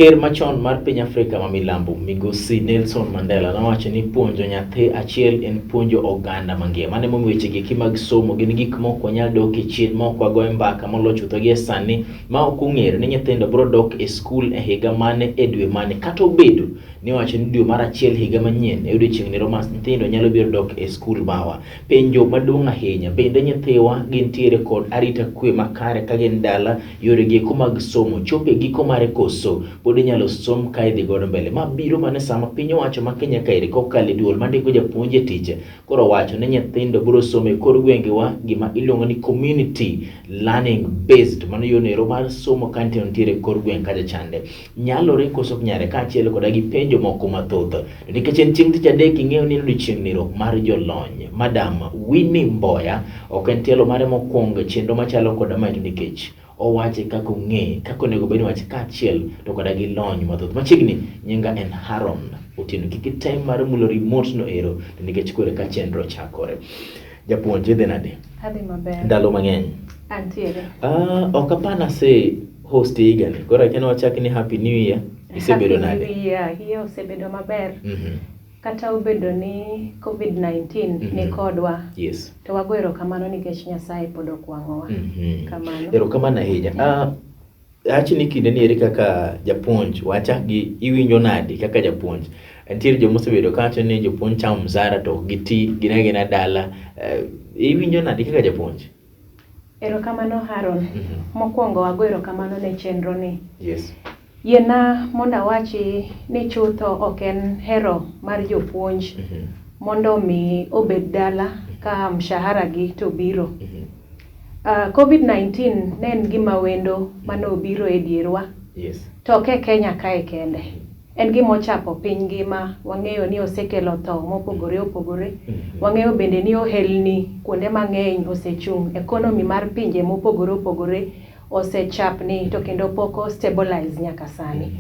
Ker machon mar piny Afrika ma milambo migosi Nelson Mandela nowacho ni puonjo nyathi achiel en puonjo oganda mangima. Mano emomiyo weche gi mag somo gin gik mok wanyal dok e chien ma ok wagoye mbaka moloyo chutho gi e sani ma ok ong'ere ni nyithindo biro dok e skul e higa mane e dwe mane kata obedo ni wacho ni dwe mar achiel higa manyien e odiochieng' nero ma nyithindo nyalo biro dok e skul mawa. Penjo maduong' ahinya bende nyithiwa gintiere kod arita kwe makare ka gin dala yore gi eko mag somo chopo e giko mare koso pod inyalo som ka idhi godo mbele. Ma biro mana sama piny owacho ma Kenya kaeri kokalo e duol mandiko japuonj e tich koro owacho ni nyithindo biro somo e kor gwengewa gima iluongo ni community learning based mano yo nero mar somo ka nitiere e kor gweng' kacha chande. Nyalore koso ok nyalre kaachiel koda gi penjo moko mathoth. To nikech en chieng' tich adek ing'eyo ni en odiochieng' nero mar jolony. Madam Winnie Mboya ok en tielo mare mokwongo e chenro machalo koda mae to nikech owache kaka ong'e kaka onego bed ni owache kaachiel to koda gi lony mathoth. Machiegni nyinga en Haron Otieno. Kik item mar mulo remote no ero to nikech koro eka chenro chakore. Japuonj idhi nade? Adhi maber. Ndalo mang'eny. Antiere. Ok apar ase host higani. Koro akia ni wachak ni Happy New Year. Isebedo nade? Happy New Year. Hiya osebedo maber. Kata obedo ni COVID-19 ni kodwa. Yes. To wago erokamano nikech Nyasaye pod okwang'owa. Kamano. Erokamano ahinya. Awach ni kinde ni eri kaka japuonj, wachak gi iwinjo nadi kaka japuonj. Nitiere joma osebedo kawacho ni jopuonj chamo msara to ok giti, gin agina dala. Iwinjo nadi kaka japuonj? Erokamano Haron. Mokwongo wago erokamano ne chenro ni. Yes. Yiena mondo awachi ni chutho ok en hero mar jopuonj mondo mi obed dala ka mshahara gi to biro. COVID-19 ne en gima wendo mane obiro e dierwa. Yes. To ok e Kenya kae kende. En gima ochapo piny ngima, wang'eyo ni osekelo tho mopogore opogore. Wang'eyo bende ni ohelni kuonde mang'eny osechung', economy mar pinje mopogore opogore osechapni to kendo pok o stabilize nyaka sani.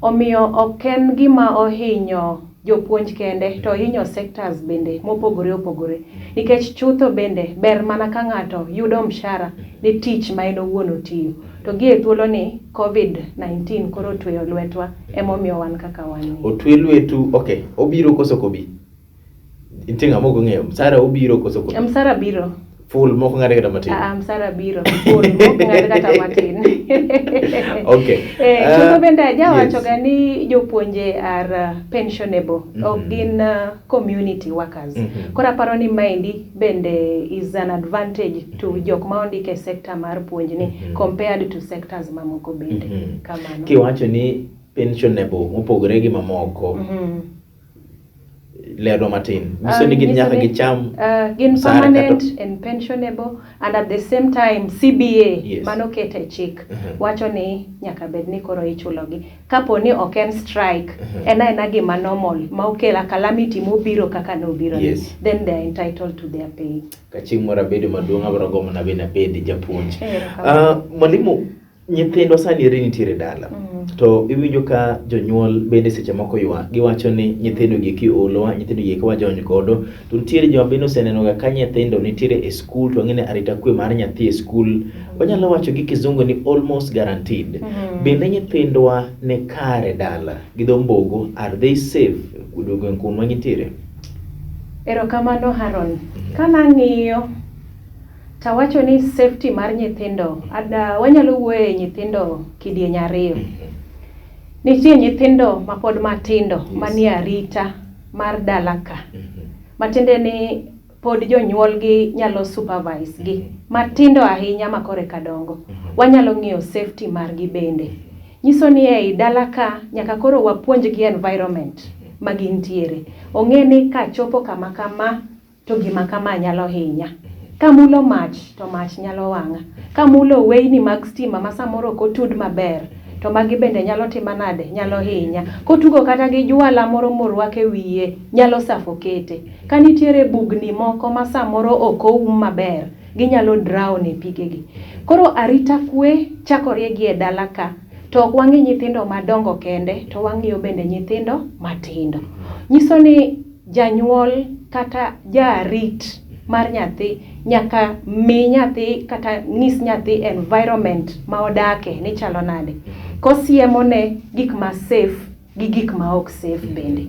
Omiyo ok en gima ohinyo jopuonj kende to ohinyo sectors bende mopogore opogore. Nikech chutho bende ber mana ka ng'ato yudo mshahara ne tich ma en owuon otiyo. To gi e thuolo ni COVID-19 koro otweyo lwetwa emomiyo wan kaka wan ni. Otwe lwetu, okay, obiro koso ok obi? Nitie ng'ama ok ong'eyo, msara obiro koso ok obi? Msara biro. Full mok ng'ad kata matin. Msara biro. Full mok ng'ad kata matin. Okay. Chutho bende ajawacho ga ni jopuonje are pensionable. Ok gin community workers. Koro aparo ni maendi bende is an advantage to jok ma ondik e sector mar puonj ni compared to sectors mamoko bende. Kamano. Kiwacho ni pensionable mopogore gi mamoko. Lero matin. Nyiso ni gin nyaka gicham gin permanent and pensionable and at the same time CBA mano kete e chik wacho ni nyaka bed ni koro ichulogi. Kapo ni ok en strike, en aena gima normal ma okelo calamity mobiro kaka nobiro ni, then they are entitled to their pay. Ka chieng' moro abedo maduong' abiro gombo na bende abed japuonj. Mwalimu, nyithindwa sani eri nitiere dala. To iwinjo ka jonyuol bende seche moko ywak, giwacho ni nyithindo gi eki oolowa, nyithindo gi eki wajony godo. To nitiere joma bende oseneno ga ka nyithindo nitiere e skul to wang'e ni arita kwe mar nyathi e skul wanyalo wacho gi kizungu ni almost guaranteed. Bende nyithindwa ni kare dala gi dho mbogo, are they safe gweng' kuma gintiere? Erokamano Haron. Kanang'iyo tawacho ni safety mar nyithindo, wanyalo wuoyo e nyithindo kidieny ariyo. Nitie nyithindo mapod matindo manie arita mar dala ka. Matiende ni pod jonyuolgi nyalo supervise gi. Matindo ahinya ma koro eka dongo. Wanyalo ng'iyo safety margi bende. Nyiso ni ei dala ka nyaka koro wapuonjgi environment ma gintiere. Ong'e ni kachopo kama kama to gima kama nyalo hinya. Kamulo mach to mach nyalo wang'a. Kamulo weyni mag stima ma samoro ok otud maber to magi bende nyalo tima nade? Nyalo hinya. Kotugo kata gi jwala moro morwak e wiye nyalo suffocate. Ka nitiere bugni moko ma samoro ok oum maber, ginyalo drown e pigegi. Koro arita kwe chakore gi e dala ka. To ok wang'i nyithindo madongo kende, to wang'iyo bende nyithindo matindo. Nyiso ni janyuol kata jarit mar nyathi nyaka mi nyathi kata nyis nyathi environment ma odake ni chalo nade. Kosiemo ne gik ma safe gi gik ma ok safe bende.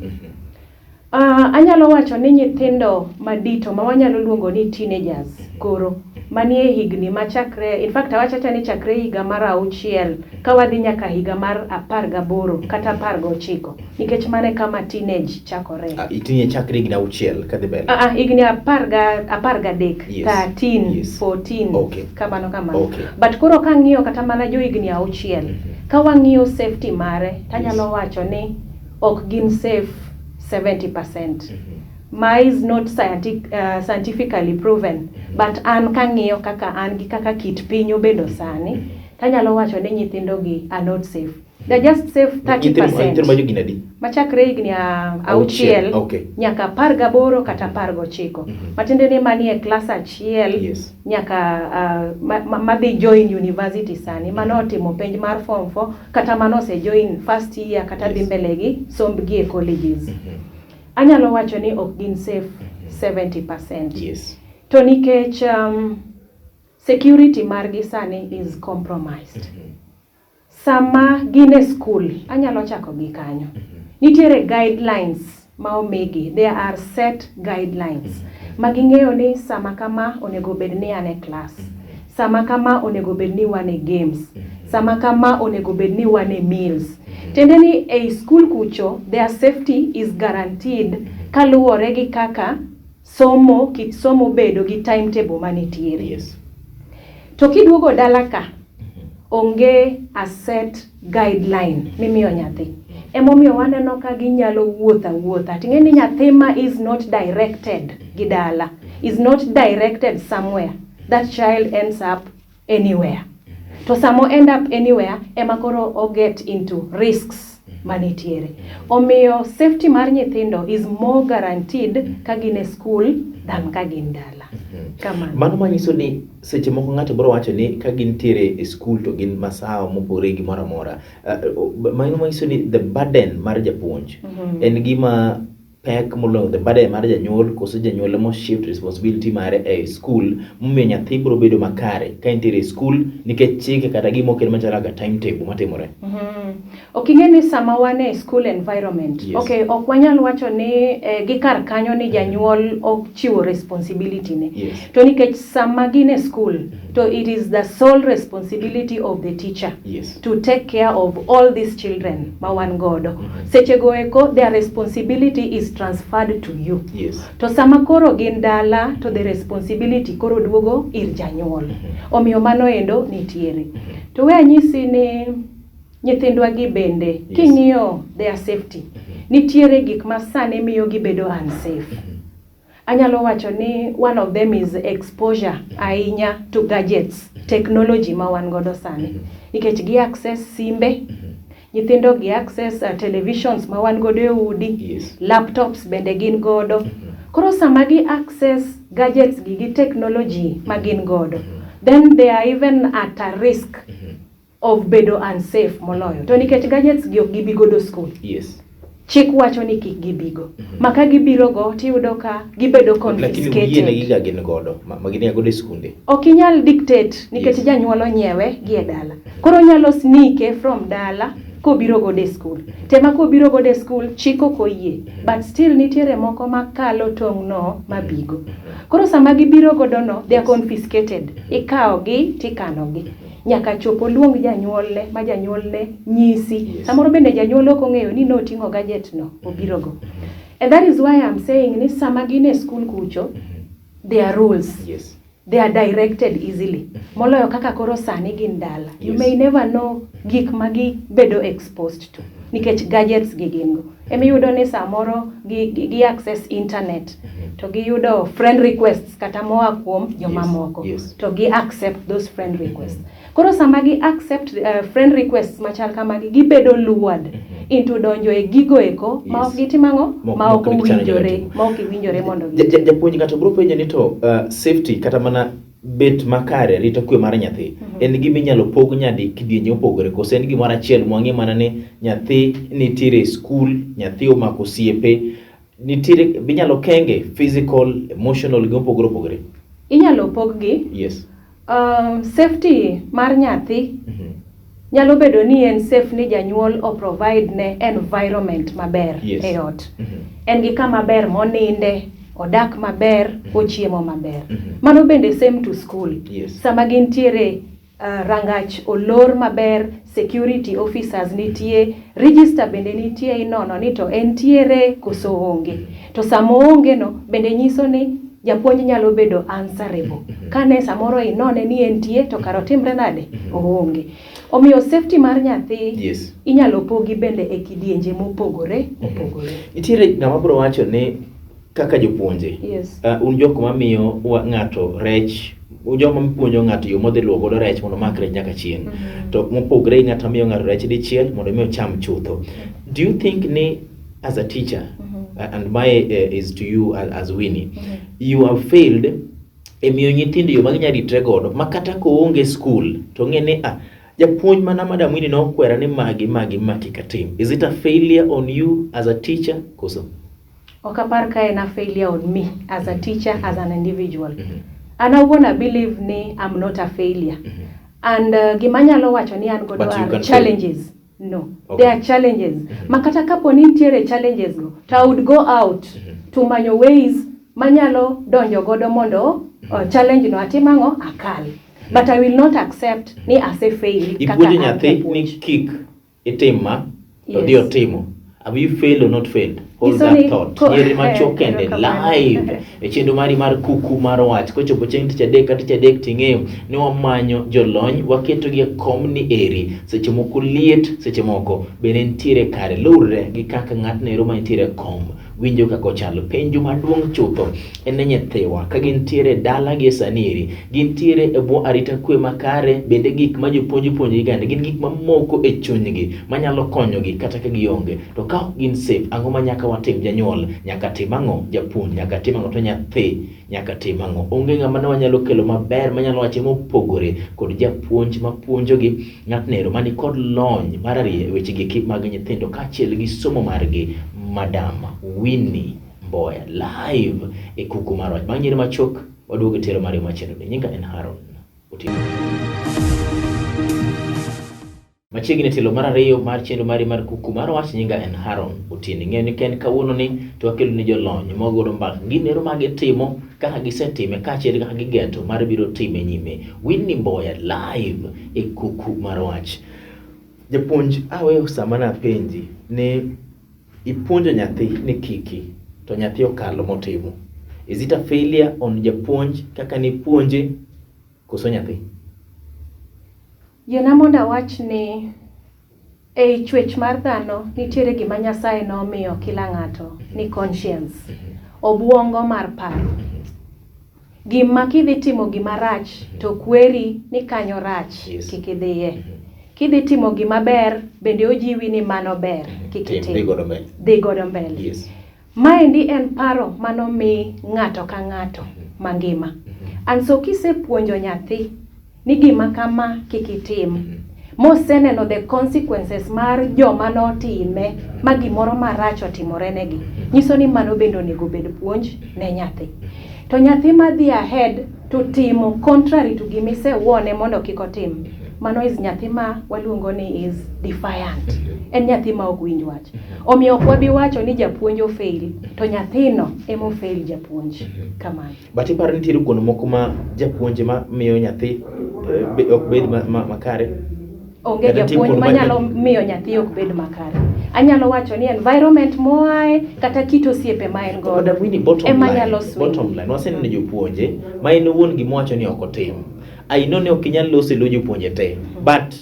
Anyalo wacho ni nyithindo madito ma wanyalo luongo ni teenagers koro manie higni machakre, in fact awacho awacha ni chakre higa mar 6 ka wadhi nyaka higa mar 18 kata 19, nikech mano e kama teenage chakore. Itinye chakre higni 6 kadhi mbele. Higni 13, 13, 14, kamano kamano. But koro kang'iyo kata mana jo higni 6, ka wang'iyo safety mare, tanyalo wacho ni ok gin safe 70%. Ma is not scientifically proven, but an kang'iyo kaka an gi kaka kit piny obedo sani, tanyalo wacho ni nyithindo gi are not safe. They're just safe 30%. Nyithindo ma johigni adi? Machakre higni 6 nyaka 18 kata 19. Matiende ni manie klas 1 nyaka madhi join university sani, mano otimo penj mar form 4 kata mano ose join first year kata dhi mbele gi sombgi e colleges. Anyalo wacho ni ok gin safe 70%. To nikech security margi sani is compromised. Sama gin e school, anyalo chako gi kanyo. Nitiere guidelines ma omigi, there are set guidelines ma ging'eyo ni sama kama onego bed ni an e class, sama kama onego bed ni wan e games, sama kama onego bed ni wan e meals. Tiende ni ei school kucho, their safety is guaranteed kaluwore gi kaka somo, kit somo bedo gi timetable manitiere. To kiduogo dala ka, onge a set guideline mimiyo nyathi. Emomiyo waneno ka ginyalo wuotho awuotha. Ting'e ni nyathi ma is not directed gi dala, is not directed somewhere, that child ends up anywhere. To samo end up anywhere, ema koro o get into risks manitiere. Omiyo safety mar nyithindo is more guaranteed ka gin e school than ka gin dala. Kamano. Mano manyiso ni seche moko ng'ato biro wacho ni ka gintiere e school to gin masawa mopogore gi gimoro amora. Mano manyiso ni the burden mar japuonj en gima pek moloyo the burden mar janyuol, koso janyuol ema shift responsibility mare e school momiyo nyathi biro bedo makare ka entiere e school nikech chike kata gima oket machalo kaka timetable matimore. Ok ing'e ni sama wan e school environment, okay, ok wanyal wacho ni gi kar kanyo ni janyuol ok chiwo responsibility ne. To nikech sama gin e school, to it is the sole responsibility of the teacher to take care of all these children ma wan godo. Seche go eko, their responsibility is transferred to you. To sama koro gin dala, to the responsibility koro duogo ir janyuol. Omiyo mano endo nitiere. To we anyisi ni nyithindwa gi bende, king'iyo their safety, nitiere gik ma sani miyo gibedo unsafe. Anyalo wacho ni one of them is exposure ahinya to gadgets, technology ma wan godo sani. Nikech gi access simbe, nyithindo gi access televisions ma wan godo e udi, laptops bende gin godo. Koro sama gi access gadgets gi gi technology ma gin godo, then they are even at a risk of bedo unsafe moloyo. To nikech gadgets gi ok gibi godo school. Chik wacho ni kik gibigo. Ma ka gibiro go tiyudo ka gibedo Lakini confiscated. uyienegi ga gin godo ma gin godo e skunde. Ok inyal dictate nikech janyuol onyiewe gi e dala. Koro onyalo sneak from dala kobiro godo e school. Tema kobiro godo e school, chik ok oyie. But still nitiere moko makalo tong' no mabigo. Koro sama gibiro godo no, they are confiscated. Ikawo gi tikano gi. Nyaka chop oluong janyuolne ma janyuolne nyisi. Samoro bende janyuol ok ong'eyo ni noting'o gadget no obiro go. And that is why I'm saying ni sama gin e school kucho, there are rules. They are directed easily. Moloyo kaka koro sani gin dala. You may never know gik ma gibedo exposed to. Nikech gadgets gi gin go. Emiyudo ni samoro gi access internet to giyudo friend requests kata moa kuom jomamoko. To gi accept those friend requests. Koro sama gi accept friend requests machal kamagi, gibedo lured into donjo e gigo eko ma ok gitim ang'o? Ma ok Mok gichano nyalo owinjore, timo. ma ok iwinjore mondo Japuonj, ng'ato biro penjo ni to safety kata mana bet makare, rito kwe mar nyathi, en gima inyalo pog nyadi kidienje mopogore koso en gimoro achiel mwang'e mana ni nyathi nitiere e skul, nyathi omako osiepe, nitiere inyalo kenge physical, emotional gi mopogore opogore? Inyalo pog gi. Safety Safety mar nyathi. Nyalo bedo ni en safe ni janyuol o provide ne environment maber e ot. En gi kama ber moninde, odak maber, ochiemo maber. Mano bende same to school. Sama gintiere rangach olor maber, security officers nitie, register bende nitie, inono ni to entiere koso onge. To sama oonge no bende nyiso ni japuonj nyalo bedo answerable. Kane samoro inone ni entie to kara otimre nade? Oonge. Omiyo safety mar nyathi inyalo pogi bende e kidienje mopogore opogore. Nitiere ng'ama biro wacho ni kaka jopuonje, un jok mamiyo ng'ato rech, un jok mapuonjo ng'ato yo modhi luwo godo rech mondo omak rech nyaka chieng'. To mopogre gi ng'at mamiyo ng'ato rech dichiel mondo mi ocham chutho. Do you think ni as a teacher, and my is to you as Winnie, you have failed e miyo nyithindo yo ma ginyalo ritre godo ma kata koonge school to ng'e ni ah, japuonj mana Madam Winnie nokwera ni magi magi ma kik atim. Is it a failure on you as a teacher koso? Ok apar ka en a failure on me as a teacher, as an individual. An awuon I believe ni I'm not a failure. And gima anyalo wacho ni an godo But you are can fail. challenges. No. There are challenges. Ma kata kapo ni nitiere challenges go, to I would go out to manyo ways manyalo donjo godo mondo challenge no atim ang'o? Akal. But I will not accept ni ase fail kaka Ipuonjo an nyathi ni japuonj. kik itim ma to dhi otimo. Have you failed or not failed? Hold Nyiso that ni thought. Nyeri machuok kende erokamano. live e chenro mari mar kuku mar wach. Kochopo chieng' tich adek ka tich adek ting'eyo ni wamanyo jolony, waketogi e kom ni eri. Seche moko liet, seche moko bende nitiere kare. Luwre gi kaka ng'atno ero mantiere e kom winjo kaka ochalo. Penjo maduong' chutho en ni nyithiwa ka gintiere e dala gi sani eri, gintiere e bwo arita kwe makare, bende gik ma jopuonj puonjogi gande gin gik mamoko e chunygi manyalo konyogi kata ka gionge. To ka ok gin safe, ang'o ma nyaka watim? Janyuol nyaka tim ang'o? Japuonj nyaka tim ang'o? To nyathi nyaka tim ang'o? Onge ng'ama ne wanyalo kelo maber manyalo wache mopogore kod japuonj mapuonjogi, ng'atno ero mani kod lony mar ariyo e weche gi mag nyithindo kaachiel gi somo margi, Madam Winnie Mboya live e kuku mar wach. Bang' nyiri machuok waduogo e tero marwa machielo. Nyinga en Haron Otieno. Machiegni tielo mar ariyo mar chenro mari mar kuku mar wach, nyinga en Haron Otieno. Ing'eyo ni ka en kawuono ni to wakelo ni jolony magodo mbaka ginero ma gitimo, kaka gisetime kaachiel gi kaka gigeto mar biro time nyime. Winnie Mboya live e kuku mar wach. Japuonj, aweyo sama napenji ni ipuonjo nyathi ni kiki to nyathi okalo motimo. Is it a failure on japuonj kaka nipuonje koso nyathi? Yiena mondo awach ni ei chwech mar dhano nitiere gima Nyasaye nomiyo kila ng'ato ni conscience, obuongo mar paro. Gima kidhi timo gima rach to kweri ni kanyo rach, kik idhiye. Kidhi timo gima ber bende ojiwi ni mano ber, kik Tim, itim. dhi godo mbele. Dhi godo mbele. Maendi en paro manomi ng'ato ka ng'ato mangima. And so kisepuonjo nyathi ni gima kama kik itim, moseneno the consequences mar joma notime ma gimoro marach otimore negi, nyiso ni mano bende onego bed puonj ne nyathi. To nyathi madhi ahead to timo contrary to gima isewuone mondo kik otim, mano is nyathi ma waluongo ni is defiant. En nyathi ma ok winj wach. Omiyo ok wabi wacho ni japuonj ofail, to nyathino ema ofail japuonj. Kamano. But iparo ni nitiere kuonde moko ma japuonj ma miyo nyathi ok bed makare? Onge Kata nitie japuonj kuonde ma manyalo miyo nyathi ok bed makare. Anyalo wacho ni environment moae kata kit osiepe ma en godo Madam Winnie, bottom ema line, nyalo swing. bottom line, waseneno jopuonje ma en owuon gima owacho ni ok otim. I know ni ok inyal loso e lo jopuonje te, but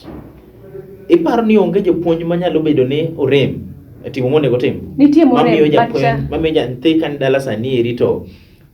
iparo ni onge jopuonj manyalo bedo ni orem e timo monego otim? Nitie morem, Mamiyo but, japuonj, mamiyo nyathi ka ni dala sani eri to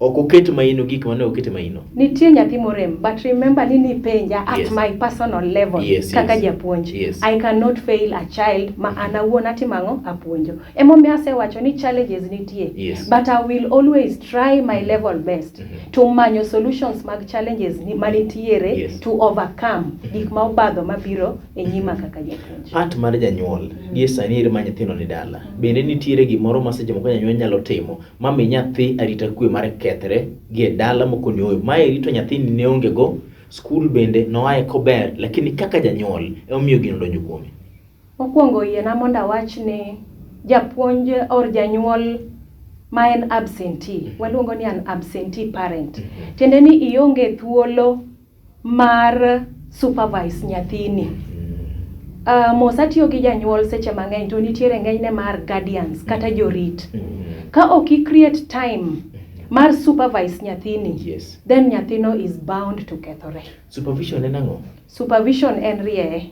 ok oket maino gik mane oket maino. Nitie nyathi morem, but remember ni nipenja at my personal level kaka japuonj. I cannot fail a child ma an awuon atimo ang'o? Apuonjo. Emomiyo asewacho ni challenges nitie. But I will always try my level best to manyo solutions mag challenges ni manitiere to overcome gik ma obadho mabiro e nyima kaka japuonj. Part mar janyuol gie sani eri ma nyithindo ni dala, bende nitiere gimoro ma seche moko janyuol nyalo timo ma mi nyathi arita kwe mare kethre gi e dala mokoni oyo. Mae eri to nyathini ne onge go, Skul bende noaye kober, lakini kaka janyuol emomiyo gino odonjo kuome. Mokwongo yiena mondo awach ni japuonj or janyuol ma en absentee, waluongo ni an absentee parent. Tiende ni ionge thuolo mar supervise nyathini. Mos atiyo gi janyuol seche mang'eny to nitiere ng'enyne mar guardians kata jorit. Ka ok i create time mar supervise nyathini, then nyathino is bound to kethore. Supervision en ang'o? Supervision en rieye.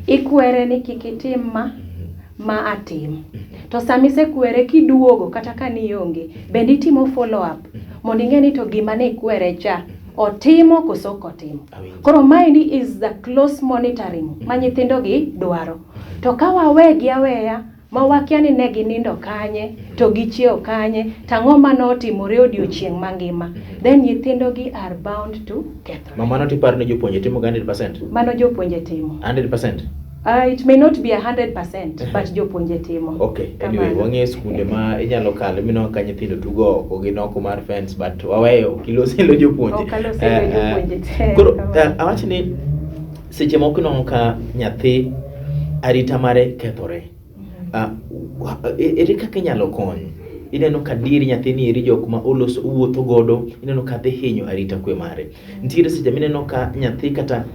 Ikwere ni kik itim ma, ma atim. To sama isekwere kiduogo kata ka nionge, bende itimo follow up mondo ing'e ni to gima ne ikwere cha otimo koso ok otimo. Awinjo. Koro maendi is the close monitoring ma nyithindo gi dwaro. To ka wawegi aweya ma wakia ni ne ginindo kanye to gichiewo kanye to ang'o manotimore odiochieng' mangima, then nyithindo gi are bound to kethore. Ma mano tiparo ni jopuonje timo ga 100%? Mano jopuonje timo. 100%? It may not be 100%, but jopuonje timo. Okay, anyway, Kamano. wang'eyo skunde ma inyalo kalo mineno ka nyithindo tugo oko gin oko mar fence, but waweyo ok ilos elo jopuonje. Ok alos elo jopuonje te, Koro kamano. awach ni seche moko inwang'o ka nyathi arita mare kethore. Ere kaka inyalo kony? Ineno ka dier nyathini eri jok ma oloso owuotho godo, ineno ka dhi hinyo arita kwe mare. Nitiere seche mineno ka nyathi kata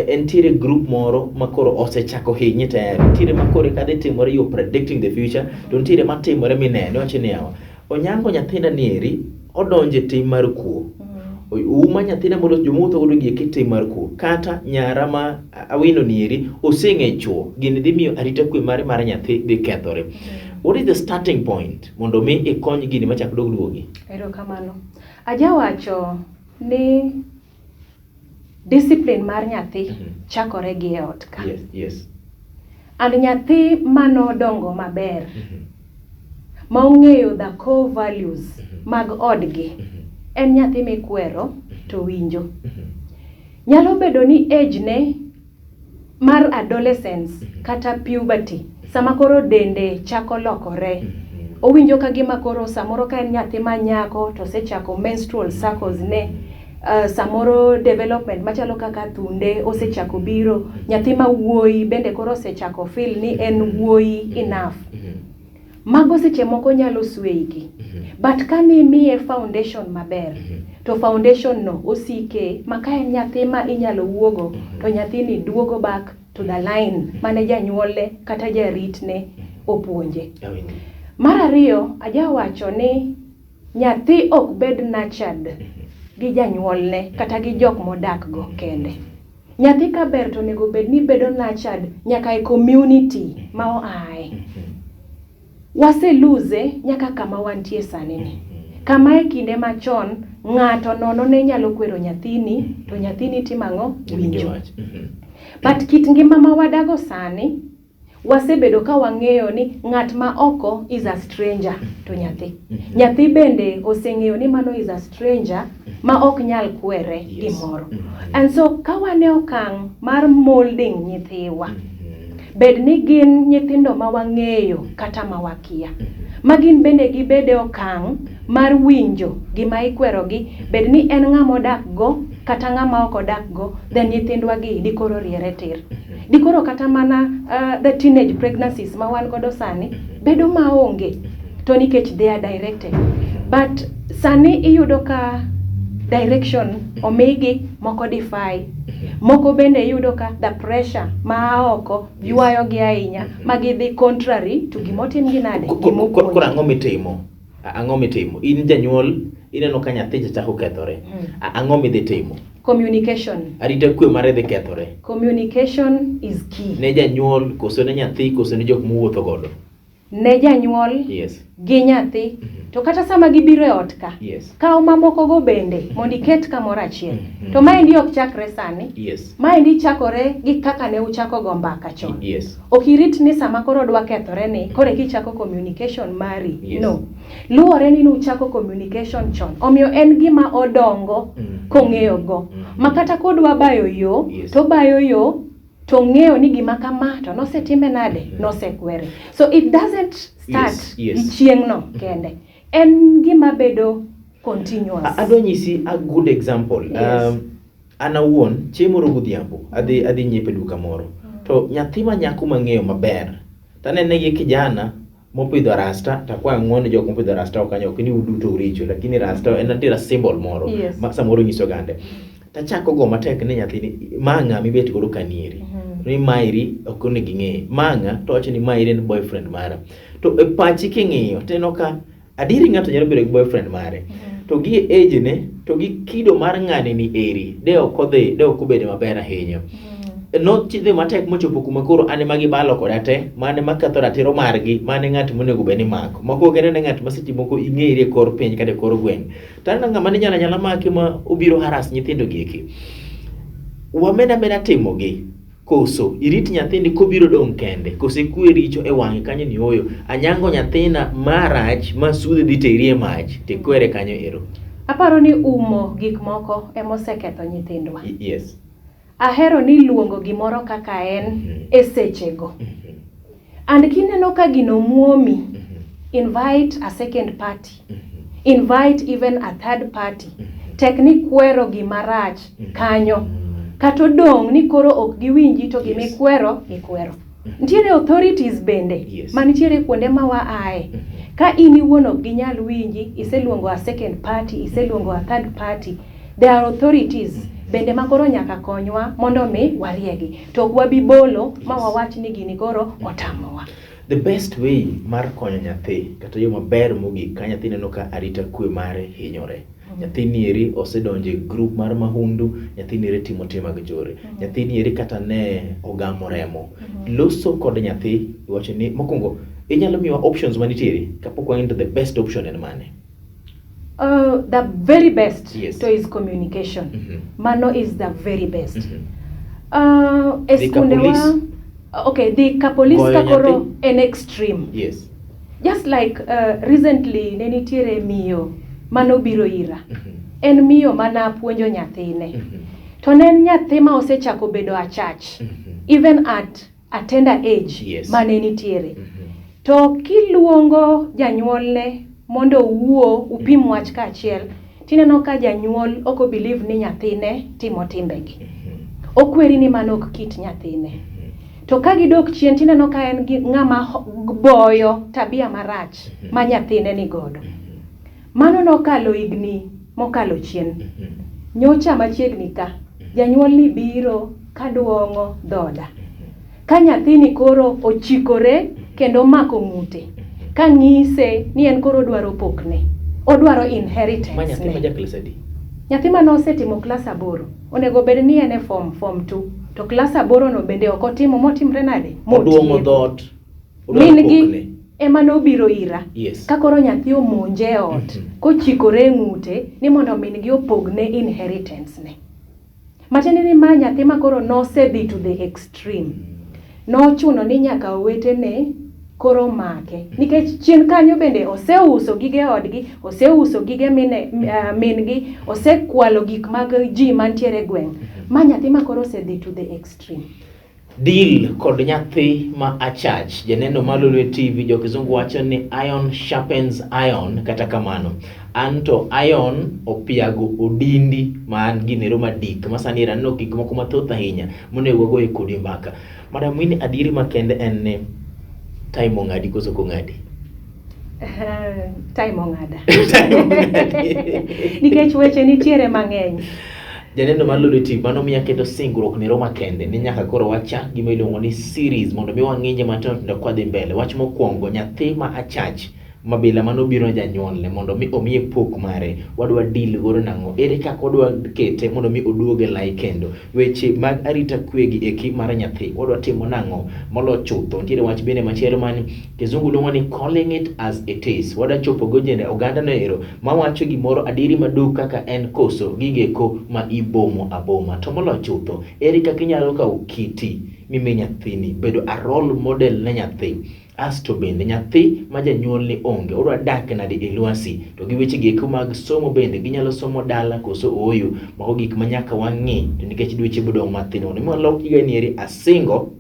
entiere group moro ma koro osechako hinye tayari. Nitiere ma koro eka dhi timore, you predicting the future, to nitiere matimore mineno, iwacho ni yawa, Onyango nyathina ni eri odonjo e tim mar kuo. Uma nyathina molos joma wuotho godo gi eki tim mar kuo. Kata nyara ma Awino ni eri oseng'e chuo, gini dhi miyo arita kwe mare mar nyathi dhi kethore. What is the starting point mondo mi ikony gini machak dog duogi? Erokamano. Ajawacho ni discipline mar nyathi chakore gi e ot ka. Yes. And nyathi manodongo maber, ma ong'eyo the core values mag odgi, en nyathi mikwero to winjo. Nyalo bedo ni age ne mar adolescence kata puberty, sama koro dende chako lokore, owinjo ka gima koro samoro ka en nyathi ma nyako to osechako menstrual cycles ne, samoro development machalo kaka thunde osechako biro, nyathi ma wuoyi bende koro osechako feel ni en wuoyi enough. Mago seche moko nyalo sway gi. But ka nimiye foundation maber, to foundation no osike ma ka en nyathi ma inyalo wuogo, to nyathini duogo back to the line mane janyuolne kata jaritne opuonje. Awinjo. Mar ariyo, ajawacho ni nyathi ok bed nurtured gi janyuolne kata gi jok modak go kende. Nyathi ka ber to onego bed ni bedo nurtured nyaka e community ma oaye. Wase lose nyaka kama wantie sani ni. Kama e kinde machon ng'ato nono ne nyalo kwero nyathini to nyathini timo ang'o? Winjo Winjo. wach. But kit ngima ma wadago sani, wasebedo ka wang'eyo ni ng'at ma oko is a stranger to nyathi. Nyathi bende oseng'eyo ni mano is a stranger ma ok nyal kwere gimoro. And so ka wan e okang' mar molding nyithiwa, bed ni gin nyithindo ma wang'eyo kata ma wakia, ma gin bende gibed e okang' mar winjo gima ikwerogi, bed ni en ng'ama odak go kata ng'ama ok odak go, then nyithindwa gi dikoro riere tir. Dikoro kata mana the teenage pregnancies ma wan godo sani bedo maonge to nikech they are directed. But sani iyudo ka direction omigi, moko defy, moko bende iyudo ka the pressure ma oko ywayo gi ahinya ma gidhi contrary to gimotim gi nade, Koro gimopuonji. ang'o mitimo? Ang'o mitimo? In janyuol ineno ka nyathi cha chako kethore. Ang'o midhi timo? Communication. Arita kwe mare dhi kethore. Communication is key. Ne janyuol koso ne nyathi koso ne jok mowuotho godo? Ne janyuol gi nyathi. To kata sama gibiro e ot ka, kaw mamoko go bende mondo iket kamoro achiel. To maendi ok chakre sani. Maendi chakore gi kaka ne uchako go mbaka chon. Ok irit ni sama koro dwa kethore ni koro eka ichako communication mari. No. Luwore ni nuchako communication chon. Omiyo en gima odongo kong'eyo go. Ma kata kodwa bayo yo, to obayo yo to ong'eyo ni gima kama to nosetime nade, nosekwere. So it doesn't start gi chieng'no kende. En gima bedo continuous. Adwa nyisi a good example. An awuon chieng' moro godhiambo adhi nyiepo e duka moro. To nyathi ma nyako mang'eyo maber tanene gi kijana mopidho rasta takwayo ng'uono jok mopidho rasta ok kanyo ok ni uduto uricho lakini rasta en nitiere symbol moro ma samoro nyiso oganda. Tachako go matek ni nyathini ma ng'a mibet godo kanieri. Ni maeri ok onego ing'e. Ma ng'a to wacho ni maeri en boyfriend mara. To e pachi king'iyo tineno ka adieri ng'ato nyalo bedo gi boyfriend mare. To gi e age ne to gi kido mar ng'ani ni eri de ok odhi de ok obedo maber ahinya. Nodhi matek mochopo kuma koro an ema gibalo koda te, mane maketho ratiro margi, mane ng'at monego bed ni mako. Moko ok en ng'at ma seche moko ing'eri e kor piny kata e kor gweng'. To aneno ng'ama ne nyalo anyala make ma obiro harass nyithindo gi eki. Wamed ameda timogi koso irit nyathini kobiro dong' kende koso ikwe richo e wang'e kanyo ni ooyo anyango nyathina marach ma sudhe dhi teri e mach tikwere kanyo ero. Aparo ni umo gik moko emoseketho nyithindwa. Yes. Ahero ni luongo gimoro kaka en e sechego. And kineno ka gino muomi, invite a second party. Invite even a third party. Tek ni kwero gima rach kanyo. Kata odong' ni koro ok giwinji to gima ikwero, ikwero. Nitiere authorities bende manitiere kuonde ma wa ae. Ka in iwuon ok ginyal winji, iseluongo a second party, iseluongo a third party. There are authorities bende ma koro nyaka konywa mondo mi wariegi. To ok wabi bolo ma wawach ni gini koro otamowa. The best way mar konyo nyathi kata yo maber mogik ka nyathi neno ka arita kwe mare hinyore. Nyathi nieri osedonjo e group mar mahundu, nyathi nieri timo tim mag njore. Nyathi nieri kata ne ogamo remo. Loso kod nyathi iwacho ni mokwongo inyalo miwa options manitiere kapok wang'eyo to the best option en mane? The very best to is communication. Mano is the very best. E Dhi ka skunde wa police. Okay, dhi ka police Goyo ka koro nyathi. en extreme. Just like recently ne nitiere miyo manobiro ira. En miyo mana puonjo nyathine. To ne en nyathi ma osechako bedo achach. Even at a tender age mane nitiere. To kiluongo janyuolne mondo uwuo upim wach kaachiel, tineno ka janyuol ok obelieve ni nyathine timo timbegi. Okweri ni mano ok kit nyathine. To ka gidok chien tineno ka en gi ng'ama boyo tabia marach ma nyathine ni godo. Mano nokalo higni mokalo chien. Nyocha machiegni ka, janyuol ni biro kaduong'o dhoda. Ka nyathini koro ochikore kendo omako ng'ute, ka ng'ise ni en koro odwaro pokne. Odwaro inheritance Ma nyathi ne. ma ja klas adi? Nyathi mane osetimo klas 8, onego bed ni en e form 2. To klas 8 no bende ok otimo, motimre nade? Oduong'o Motieko. dhoot. Odwaro Min gi pokne. ema nobiro ira. Yes. Ka koro nyathi omonje e ot, kochikore e ng'ute ni mondo min gi opogne inheritance ne. Matiende ni ma nyathi ma koro nosedhi to the extreme. Nochuno ni nyaka owetene koro make. Nikech chien kanyo bende oseuso gige odgi, oseuso gige min-gi, osekwalo gik mag ji mantiere e gweng'. Ma nyathi ma koro osedhi to the extreme. Deal kod nyathi ma achach. Janeno mar Lolwe TV, jo kizungu wacho ni iron sharpens iron, kata kamano. An to iron opiago odindi ma an ginero madik ma sani aneno gik moko mathoth ahinya monego wagoye kodi mbaka. Madam Winnie, adieri makende en ni time ong'adi koso ok ong'adi? Time ong'ada. Time ong'adi. Nikech weche nitiere mang'eny. Janeno mar Lolwe TV, mano miya keto singruok nero makende ni nyaka koro wachak gima iluongo ni series mondo mi wang'inje matindo tindo kwadhi mbele. Wach mokwongo, nyathi ma achach mabila mano biro ne janyuolne mondo mi omiye pok mare, wadwa deal godo nang'o? Ere kaka wadwa kete mondo mi oduoge lai kendo? Weche mag arita kwe gi eki mar nyathi wadwa timo nang'o? Molo chutho nitiere wach bende machielo man kizungu luongo ni calling it as it is. Wadwa chopo go jende oganda no ero mawacho gimoro adieri maduk kaka en koso gigeko ma ibomo aboma. To molo chutho, ere kaka inyalo kawo kiti mimi nyathini bedo a role model ne nyathi? Asto bende nyathi ma janyuol ni onge odwa dak nade e lwasi? To gi weche gieko mag somo bende ginyalo somo dala koso ooyo? Mago gik ma nyaka wang'i to nikech dweche bodong' mathin mondo mi walok higa ni eri asingo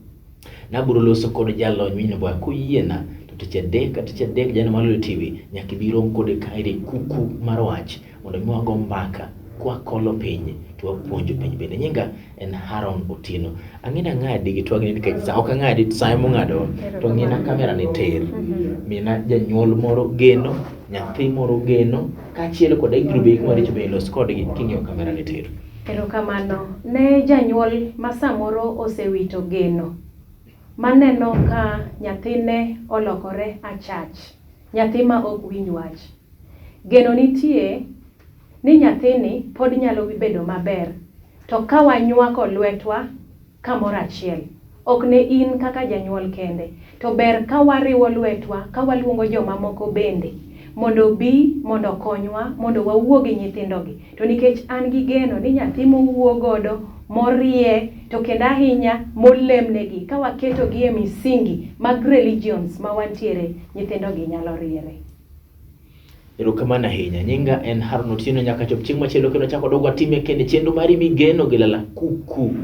nabiro loso kod jalony Winnie Mboya koyiena to tich adek ka tich adek janeno mar Lolwe TV nyaka ibi rom kode kaeri kuku mar wach mondo mi wago mbaka kwakolo piny. to wapuonjo piny bende. Nyinga en Haron Otieno. Ang'e ni ang'adi gi twagni nikech sa ok ang'adi sa ema ong'adowa. To ng'ina kamera ni tir. Mina janyuol moro geno, nyathi moro geno, kaachiel koda e grube maricho be ilos kodgi king'iyo kamera ni tir. Erokamano ne janyuol ma samoro osewito geno, maneno ka nyathine olokore achach, nyathi ma ok winj wach. Geno nitie ni nyathini pod nyalo bedo maber, to ka wanywako lwetwa kamoro achiel, ok ne in kaka janyuol kende, to ber ka wariwo lwetwa ka waluongo jomamoko bende mondo obi mondo okonywa mondo wawuo gi nyithindogi. To nikech an gi geno ni nyathi mowuo godo morie to kendo ahinya molemnegi ka waketogi e misingi mag religions ma wantiere, nyithindogi nyalo riere. Erokamano ahinya. Nyinga en Haron Otieno nyaka chop chieng' machielo kendo chako dog watime kende chenro mari migeno gi lala kuku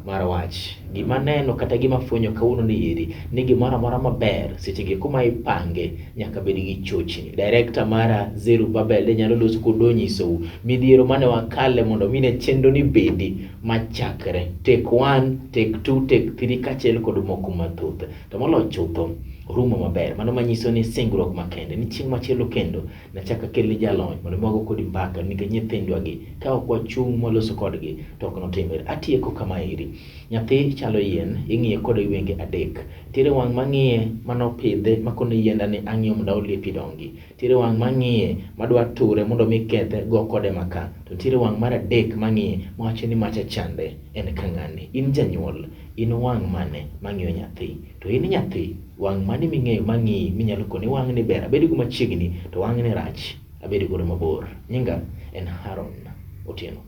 mar wach. Gima neno kata gima fwenyo kawuono ni eri ni gimoro amora maber seche gi kuma ipange nyaka bed gi chochni. Director mara Zeru Babel ne nyalo loso kod onyisou midhiero mane wakale mondo mi ne chenro ni bedi machakre. Take 1, take 2, take 3 kaachiel kod moko mathoth. To moloyo chutho orumo maber. Mano manyiso ni singruok makende ni chieng' machielo kendo nachak akelni jalony mondo mi wago kodi mbaka nikech nyithindwa gi ka ok wachung' mwaloso kodgi to ok notimre. Atieko kama eri. Nyathi chalo yien, ing'iye kode gi wenge adek. Nitiere wang' mang'iye manopidhe makono yienda ni ang'iyo mondo aolie pi dongi. Nitiere wang' mang'iye madwa ture mondo mi kethe go kode maka. To nitiere wang' mar adek mang'iye mawacho ni macha chande en ka ng'ani. In janyuol, in wang' mane mang'iyo nyathi? To in nyathi, wang' mane ming'eyo mang'iyi minyalo koni wang'ni ber abed go machiegni to wang'ni rach abed godo mabor. Nyinga en Haron Otieno.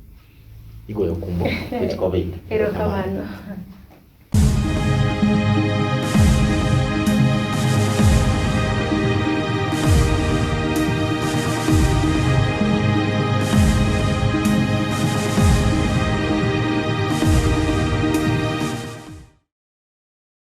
Igoyo kumbo with COVID. Erokamano.